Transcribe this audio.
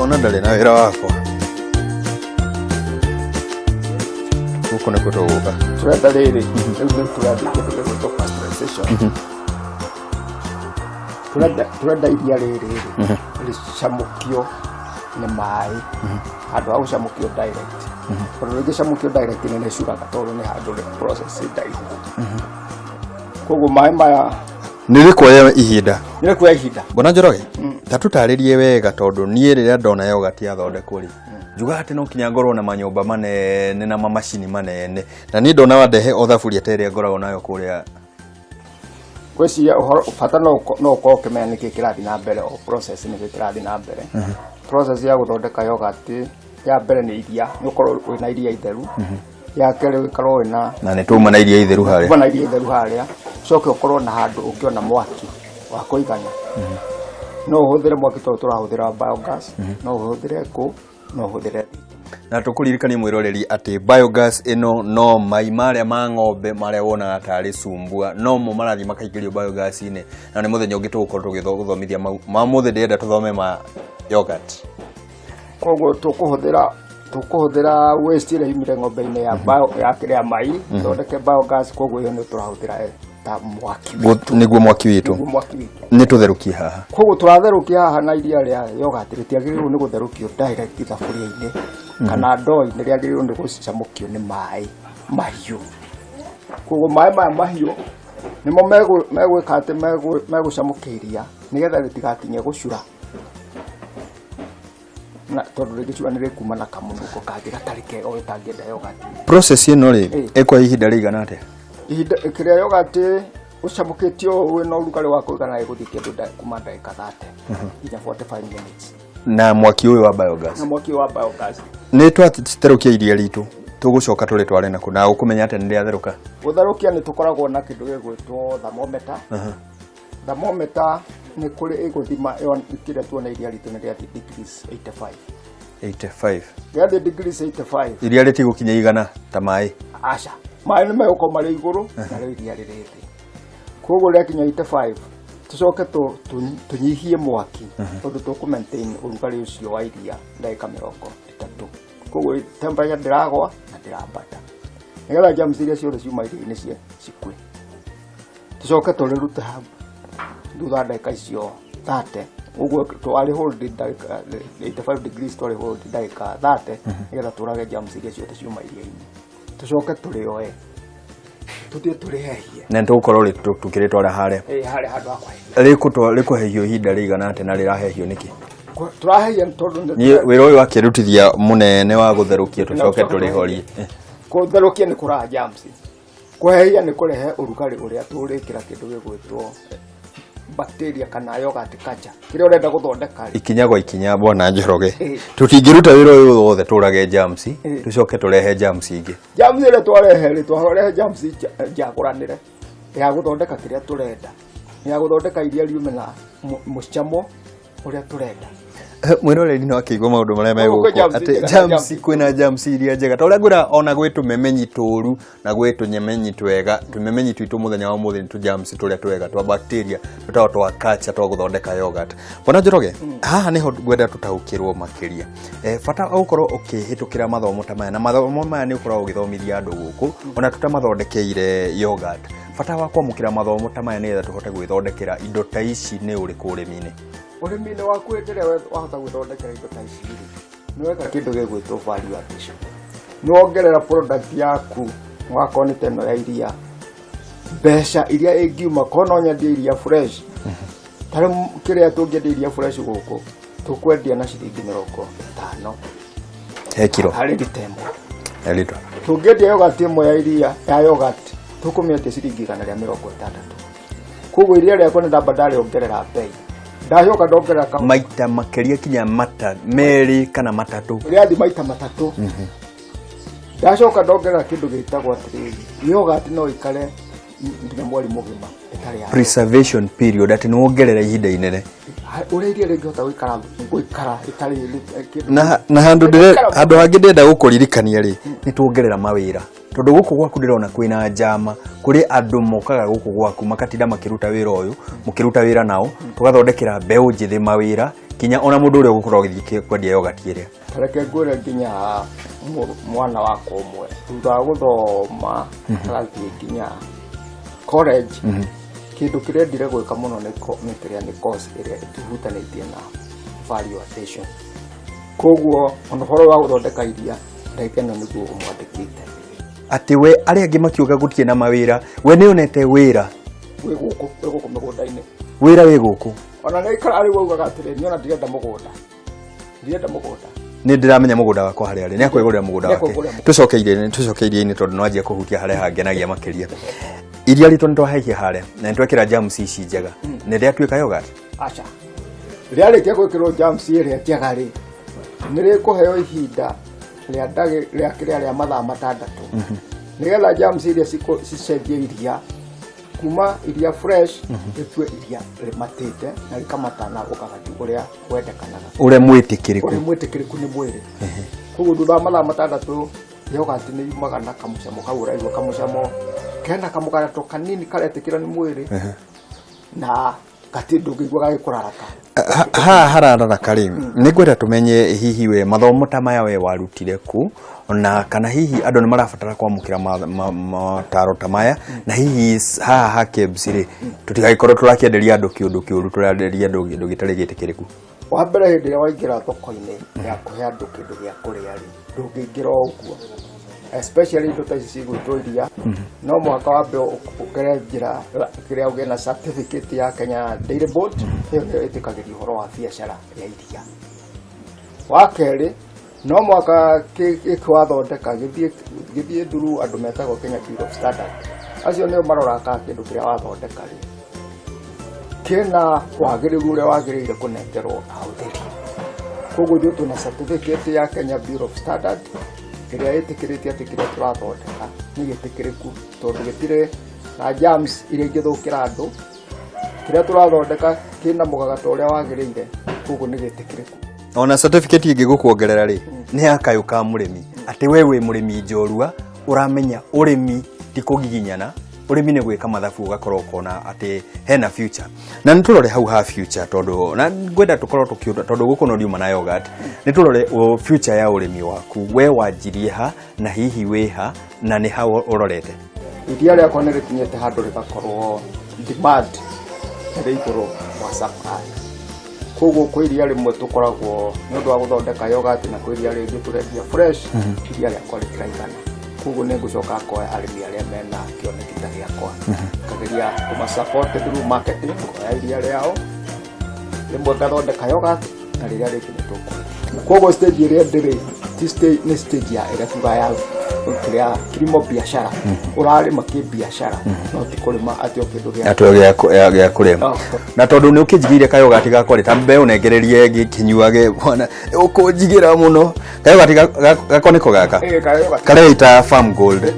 Ona ndarĩ na wĩra wakwa. Gũkũ nĩkuo tũgũka. Tũrenda rĩrĩ, rĩu nĩ tũrathiĩ kĩndũ gĩgwĩtwo pasteurization. Tũrenda iria rĩrĩ rĩ rĩcamũkio nĩ maĩ handũ ha gũcamũkio direct, tondũ rĩngĩcamũkio direct nĩ rĩcuraga, tondũ nĩ handũ rĩ process ndaihu. Koguo maĩ maya Nĩ rĩkuoya ihinda. Nĩ rĩkuoya ihinda. Bwana Njoroge, ta tũtarĩrie wega, tondũ niĩ rĩrĩa ndona yogurt yathondekwo rĩ, njugaga atĩ no nginya ngorwo na manyũmba manene na mamacini manene, na niĩ ndona wandehe o thaburia ta ĩrĩa ngoragwo nayo kũrĩa. Ngwĩciria ũhoro bata no ũkorwo ũkĩmenya nĩkĩ kĩrathiĩ na mbere, o process nĩkĩ kĩrathiĩ na mbere. Process ya gũthondeka yogurt, ya mbere nĩ iria, nĩ ũkorwo wĩna iria itheru. Ya kerĩ, ũkorwo wĩna Na nĩ tũma na iria itheru harĩa. Kuma na iria itheru harĩa, ũcoke ũkorwo na handũ ũngĩona mwaki wa kũigana. No ũhũthĩre mwaki tondũ tũrahũthĩra biogas, no ũhũthĩre ngũ, no ũhũthĩre thitima. Na tũkũririkania mwĩroreri atĩ biogas ĩno no mai marĩa ma ng'ombe marĩa wonaga tarĩ cumbua, no mo marathiĩ makaingĩrio biogas-inĩ, na nĩ mũthenya ũngĩ tũgũkorwo tũgĩthomithia mau ma mũthĩ. Ndĩrenda tũthome ma yogurt. Koguo tũkũhũthĩra waste ĩrĩa yumire ng'ombe-inĩ ya bio, ya kĩrĩa mai, thondeke biogas. Koguo ĩyo nĩ tũrahũthĩra ta mwaki witũ. Nĩguo mwaki witũ. Nĩguo mwaki witũ. Nĩ tũtherũkie haha. Koguo tũratherũkia haha, na iria rĩa yogurt rĩtiagĩrĩirwo nĩ gũtherũkio direct thaburia-inĩ kana ndoo-inĩ, rĩagĩrĩirwo nĩ gũcamũkio nĩ maĩ mahiũ. Koguo maĩ maya mahiũ nĩmo megwĩka atĩ megũcamũkia iria nĩgetha rĩtigakinye gũcura, na tondũ rĩngĩcura nĩ rĩkuma na kamũnungo kangĩ gatarĩ kega ũtangĩenda yogurt. Process ĩno rĩ, ĩkwa ihinda rĩigana atĩa? Ihinda kĩrĩa yogurt ũcamũkĩtio wĩna ũrugarĩ wa kũigana ĩgũthiĩ kĩndũ kuma ndagĩka 30 nginya 45 minutes. Na mwaki ũyũ wa biogas? Na mwaki wa biogas. Nĩ twatherũkia iria ritũ, tũgũcoka tũrĩtware nakũ na ũkũmenya atĩa nĩ rĩatherũka? Gũtherũkia nĩ tũkoragwo na kĩndũ gĩgwĩtwo thermometer. Thermometer nĩ kũrĩ ĩgũthima kĩrĩa tuona iria ritũ nĩ rĩathiĩ degrees 85. 85. Rĩathiĩ degrees 85. Iria rĩtigũkinya 100 ta maĩ? Aca, maĩ nĩ megũkorwo marĩ igũrũ, narĩo iria rĩrĩ thĩ. Koguo rĩakinya 85, tũcoke tũnyihie mwaki, tondũ tũkũ maintain ũrugarĩ ũcio wa iria ndagĩka 30. Koguo temperature ndĩragwa na ndĩrambata, nĩgetha germs iria ciothe ciuma iria-inĩ cikue. Tũcoke tũrĩrute hau thutha wa ndagĩka icio 30. Ũguo twarĩ hold ndagĩka 85 degrees, twarĩ hold ndagĩka 30 nĩgetha tũrage germs iria ciothe ciuma iria-inĩ. Tũcoke tũrĩoe tũthiĩ tũrĩhehie. Na nĩ tũgũkorwo tũkĩrĩtwara harĩa? Ĩ, harĩa handũ ha kũhehia. Rĩkũhehio ihinda rĩigana atĩa, na rĩrahehio nĩkĩ? Tũrahehia nĩ tondũ Niĩ wĩra ũyũ wakĩrutithia mũnene wa gũtherũkia, tũcoke tũrĩhorie. Kũtherũkia nĩ kũraga germs, kũhehia nĩ kũrehe ũrugarĩ ũrĩa tũrĩkĩra kĩndũ gĩgwĩtwo bacteria kana yogurt culture kĩrĩa ũrenda gũthondeka rĩ. Ikinya gwa ikinya, bwana Njoroge. Tũtingĩruta wĩra ũyũ wothe tũrage germs, tũcoke tũrehe germs ingĩ. Germs ĩrĩa twarehe rĩ, twarehe germs njagũranĩre ya gũthondeka kĩrĩa tũrenda, ya gũthondeka iria riume na mũcamo ũrĩa tũrenda. Mwĩroreri no akĩigua maũndũ marĩa Koguo kwĩ megũkũ germs atĩ njega na germs, germs kwĩna germs iria njega, ta ũrĩa ngwĩra, ona gwĩ tũmemenyi tũru na gwĩ tũnyemenyi twega. Tũmemenyi twitũ mũthenya wa ũmũthĩ nĩ tũ-germs tũrĩa twega twa bacteria tũtagwo twa culture twa gũthondeka yogurt. Bwana Njoroge, haha nĩho ngwenda tũtaũkĩrwo makĩria bata wa gũkorwo ũkĩhĩtũkĩra mathomo ta maya, na mathomo maya nĩ ũkoragwo ũgĩthomithia andũ gũkũ ona tũtamathondekeire yogurt. Bata wa kwamũkĩra mathomo ta maya nĩgetha tũhote gwĩthondekera indo ta ici nĩ ũrĩkũ ũrĩmi-inĩ? Ũrĩmi-inĩ waku, hĩndĩ ĩrĩa wahota gwĩthondekera indo ta ici rĩ, nĩ weka kĩndũ gĩgwĩtwo value addition, nĩ wongerera product yaku. Wakorwo nĩ ta ĩno ya iria, mbeca iria ĩngiuma korwo no nyendie iria fresh, ta rĩu kĩrĩa tũngĩendia iria fresh gũkũ, tũkwendia na ciringi 50 He kiro? Harĩ rita ĩmwe. He lita. Tũngĩendia yogurt ĩmwe ya iria ya yogurt, tũkũmĩendia ciringi 160. Koguo iria rĩakwa nĩ ndamba ndarĩongerera mbei, ndacoka ndongerera maita makĩria kinya mata merĩ kana matatũ. Rĩathi maita matatũ. Ndacoka ndongerera kĩndũ gĩtagwo atĩrĩrĩ, yogurt no ikare nginya mweri mũgima ĩtarĩ ya Preservation period, atĩ nĩ wongerera ihinda inene. Ũrĩa iria rĩngĩhota gũikara gũikara ĩtarĩ kĩndũ. Na handũ ndĩre handũ hangĩ ndĩrenda gũkũririkania rĩ, nĩ tuongerera mawĩra, tondũ gũkũ gwaku ndĩrona kwĩna njama, kũrĩ andũ mokaga gũkũ gwaku makatinda makĩruta wĩra ũyũ, mũkĩruta wĩra nao, tũgathondekera mbeũ njĩthĩ mawĩra, kinya ona mũndũ ũrĩa ũgũkorwo agĩthiĩ kwendia yogati ĩrĩa. Reke ngwĩre, nginya mwana wakwa ũmwe thutha wa gũthoma agathiĩ nginya college, kĩndũ kĩrĩa endire gwĩka mũno nĩ kĩrĩa nĩ course ĩrĩa ĩhutanĩtie na value addition. Koguo ona ũhoro wa gũthondeka iria, ndagĩka ĩno nĩguo ũmwandĩkĩte. Atĩ we arĩa angĩ makiuga gũtirĩ na mawĩra, we nĩ onete wĩra. Wĩ gũkũ mĩgũnda-inĩ. Wĩra wĩ gũkũ. Ona nĩ ikara rĩu augaga atĩrĩ, niĩ ona ndirenda mũgũnda, ndirenda mũgũnda. Nĩ ndĩramenya mũgũnda wakwa harĩa arĩ, nĩ akwĩgũrĩra mũgũnda wake. Nĩakwĩgũrĩra mũgũnda. Tũcoke iria-inĩ, tondũ no anjia kũhutia harĩa hangenagia makĩria. Iria ritũ nĩ twahehia harĩa na nĩ twekĩra germs ici njega, nĩ rĩatuĩka yogurt? Aca, rĩarĩkia gwĩkĩrwo germs ĩrĩa njega rĩ, nĩ rĩkũheo ihinda rĩa ndagĩ rĩa kĩrĩa rĩa mathaa 6, nĩgetha germs iria cicenjie iria kuma iria fresh rĩtue iria rĩmatĩte na rĩkamata na ũkagati ũrĩa wendekanaga. Ũrĩa mwĩtĩkĩrĩku. Ũrĩa mwĩtĩkĩrĩku nĩ mwĩrĩ. Koguo thutha wa mathaa 6 yogurt nĩ yumaga na kamũcamo kau ũraigua, kamũcamo kena kamũgarato kanini karetĩkĩra nĩ mwĩrĩ, na gati ndũngĩigua gagĩkũraraka. Haha harararaka rĩ, nĩ ngwenda tũmenye hihi we mathomo ta maya we warutire ku, na kana hihi andũ nĩ marabatara kwamũkĩra mataro ta maya, na hihi haha ha KEBS rĩ, tũtigagĩkorwo tũrakĩenderia andũ kĩũndũ kĩũru, tũrenderia andũ kĩndũ gĩtarĩ gĩtĩkĩrĩku. Wa mbere, hĩndĩ ĩrĩa waingĩra thoko-inĩ ya kũhe andũ kĩndũ gĩa kũrĩa rĩ, ndũngĩingĩra o ũguo, especially indo ta ici cigwĩtwo iria. No mũhaka wambe ũkere njĩra kĩrĩa ũgĩe na certificate ya Kenya Dairy Board. Ĩyo nĩyo ĩtĩkagĩria ũhoro wa biacara ya iria. Wa kerĩ, no mũhaka gĩkĩ wathondeka gĩthiĩ through andũ metagwo Kenya Bureau of Standard. Acio nĩo maroraga kana kĩndũ kĩrĩa wathondeka rĩ, kĩna wagĩrĩru ũrĩa wagĩrĩire kũnengerwo ahũthĩri. Koguo ithuĩ twĩna certificate ya Kenya Bureau of Standard ĩrĩa ĩtĩkĩrĩtie atĩ kĩrĩa tũrathondeka nĩ gĩtĩkĩrĩku, tondũ gĩtirĩ na germs iria ingĩthũkĩra andũ. Kĩrĩa tũrathondeka kĩna mũgagato ũrĩa wagĩrĩire, koguo nĩ gĩtĩkĩrĩku. Ona certificate ĩngĩ gũkuongerera rĩ, nĩ ya kayũ ka mũrĩmi, atĩ we wĩ mũrĩmi njorua, ũramenya ũrĩmi ti kũgiginyana, ũrĩmi nĩ gwĩka mathabu, ũgakorwo ũkona atĩ hena future. Na nĩ tũrore hau ha future, tondũ na ngwenda tũkorwo tũkiũra, tondũ gũkũ no ndiuma na yogurt. Nĩ tũrore future ya ũrĩmi waku. We wanjirie ha, na hihi wĩ ha, na nĩ ha ũrorete? Iria rĩakwa nĩ rĩkinyĩte handũ rĩgakorwo demand ĩrĩ igũrũ wa supply. Koguo kwĩ iria rĩmwe tũkoragwo nĩ ũndũ wa gũthondeka yogurt, na kwĩ iria rĩngĩ tũrendia fresh. Iria rĩakwa rĩtiraigana, koguo nĩ ngũcoka ngoya arĩmi arĩa mena kĩoneki ta gĩakwa, ngageria kũmasupport through marketing, ngoya iria rĩao rĩmwe ngathondeka yogurt, na rĩrĩa rĩngĩ nĩ tũkwendia. Koguo stage ĩrĩa ndĩrĩ ti stage, nĩ stage ya ĩrĩa tuga ya kĩrĩa kilimo biashara, ũrarĩma kĩbiacara, no ti kũrĩma atĩ o kĩndũ gĩa Atĩ gĩa kũrĩa. Oh. Na tondũ nĩ ũkĩnjigĩire kayogati gakwa rĩ, ta mbe ũnengererie ngĩkĩnyuage bwana, ũkũnjigĩra mũno kayogati gakwa nĩko gaka. Ĩ, kayogati. Karĩa ita Farm Gold.